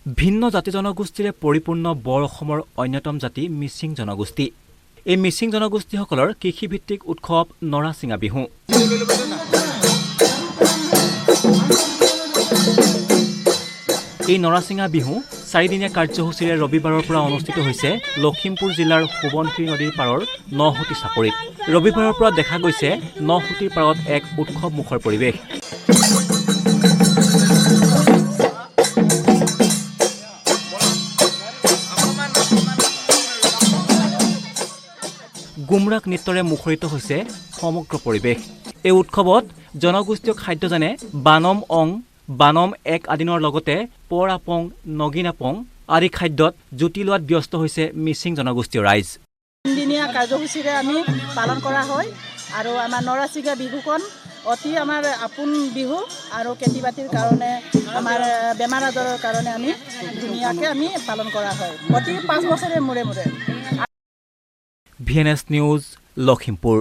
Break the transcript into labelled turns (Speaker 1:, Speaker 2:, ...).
Speaker 1: ভিন্ন জাতি জনগোষ্ঠীৰে পৰিপূৰ্ণ বৰ অসমৰ অন্যতম জাতি মিচিং জনগোষ্ঠী। এই মিচিং জনগোষ্ঠীসকলৰ কৃষিভিত্তিক উৎসৱ নৰাচিঙা বিহু। এই নৰাচিঙা বিহু চাৰিদিনীয়া কাৰ্যসূচীৰে ৰবিবাৰৰ পৰা অনুষ্ঠিত হৈছে লখিমপুৰ জিলাৰ সোৱণশিৰি নদীৰ পাৰৰ নসুঁতি চাপৰিত। ৰবিবাৰৰ পৰা দেখা গৈছে নসুঁতিৰ পাৰত এক উৎসৱমুখৰ পৰিৱেশ। গুমৰাগ নৃত্যৰে মুখৰিত হৈছে সমগ্ৰ পৰিৱেশ। এই উৎসৱত জনগোষ্ঠীয় খাদ্য যেনে বানম অং, বানম এক আদিনৰ লগতে পৰ আপং, নগিন আপং আদি খাদ্যত জুতি লোৱাত ব্যস্ত হৈছে মিচিং জনগোষ্ঠীয় ৰাইজ।
Speaker 2: তিনিদিনীয়া কাৰ্যসূচীৰে আমি পালন কৰা হয় আৰু আমাৰ নৰাচিঙা বিহুখন অতি আমাৰ আপোন বিহু আৰু খেতি বাতিৰ কাৰণে আমাৰ বেমাৰ আজাৰৰ কাৰণে আমি ধুনীয়াকৈ আমি পালন কৰা হয় প্ৰতি 5 বছৰে মূৰে মূৰে।
Speaker 1: VNS news, Lakhimpur.